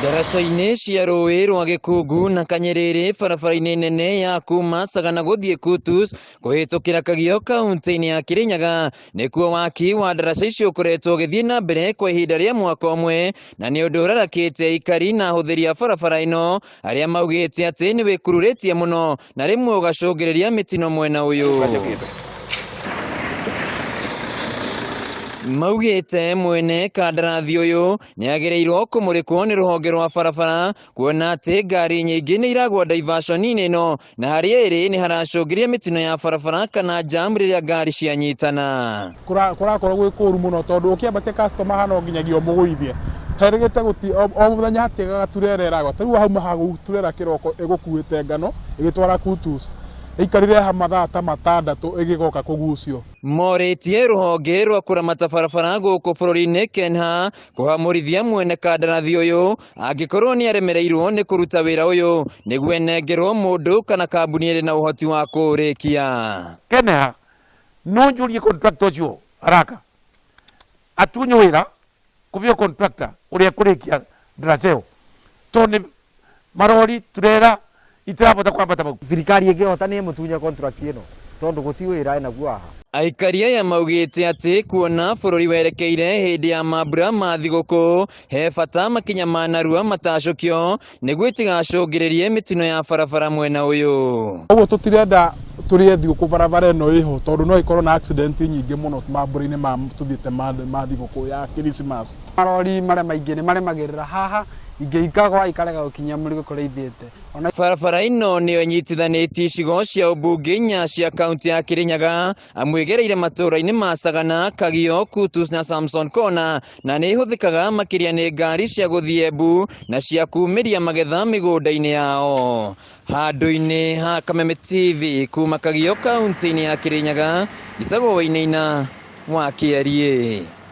Ndaraca-inĩ cia rũĩ rwa Gĩkungu na Kanyerere barabara-inĩ nene ya kuma Sagana gũthiĩ Kutus kũhĩtũkĩra Kagio kaunti-inĩ ya Kirinyaga nĩkuo waki wa ndaraca icio ũkoretwo ũgĩthiĩ na mbere kwa ihinda rĩa mwaka ũmwe, na nĩ ũndũ ũrarakĩte aikari na ahũthĩri a barabara ĩno arĩa maugĩte atĩ nĩ wĩkururĩtie mũno na rĩmwe ũgacũngĩrĩria mĩtino mwena ũyũ. Maugĩte mwene kandarathi ũyũ nĩ agĩrĩirwo kũmũrĩkwo nĩ rũhonge rwa barabara kuona atĩ ngari nyingĩ nĩ iragwa diversion-inĩ ĩno na harĩa ĩrĩ nĩ haracũngĩrĩria mĩtino ya barabara kana jam rĩrĩa ngari cianyitana. Kũrakorwo gwĩ kũru mũno tondũ ũkĩambatia customer haha no nginyagia ũmũgũithie. Herĩgĩte gũti o mũthenya hatiagaga turera ĩragwa. Ta rĩu hauma haha turera kĩroko ĩgũkuĩte ngano ĩgĩtwara Kutus. Ĩikarire haha mathaa ta matandatũ ĩgĩgoka kũgucio. Morĩtie rũhonge rwa kũramata barabara gũkũ bũrũri-inĩ KENHA kũhamũrithia mwene kandarathi ũyũ angĩkorwo nĩ aremereirwo nĩ kũruta wĩra ũyũ nĩguo enengerwo mũndũ kana kambuni ĩrĩ na ũhoti wa kũũrĩkia. KENHA no njũrie contractor ũcio haraka atunywo wĩra kũbeo contractor ũrĩa ekũrĩkia ndaraca ĩyo tondũ nĩ marori turera itirabota kwambata bau. Thirikari ĩngĩhota nĩ ĩmũtunye contract ĩno tondũ gũti wĩra enaguo haha. Aikari aya maugĩte atĩ kuona bũrũri werekeire hĩndĩ ya mambura ma thigũkũ he bata makinya ma narua matacũkio nĩguo itigacũngĩrĩrie mĩtino ya barabara mwena ũyũ. Ũguo tũtirenda tũrĩe thigũkũ barabara ĩno ĩho tondũ no ĩkorwo na accident nyingĩ mũno mambura-inĩ ma tũthiĩte ma thigũkũ ya Christmas. Marori marĩa maingĩ nĩ maremagĩrĩra haha, ingĩ ikagwa ikarega gũkinyia mũrigo kũrĩa ithiĩte. Ona Barabara ĩno nĩyo ĩnyitithanĩtie icigo cia ũmbunge inya cia kaunti ya Kirinyaga, amu ĩgereire matũũra-inĩ ma Sagana, Kagio, Kutus na Samson Corner, na nĩ ĩhũthĩkaga makĩria nĩ ngari cia gũthiĩ Embu na cia kumĩria magetha mĩgũnda-inĩ yao. Handũ-inĩ ha Kameme TV kuma Kagio kaunti-inĩ ya Kirinyaga, Icagwo Wainaina wa Kĩariĩ.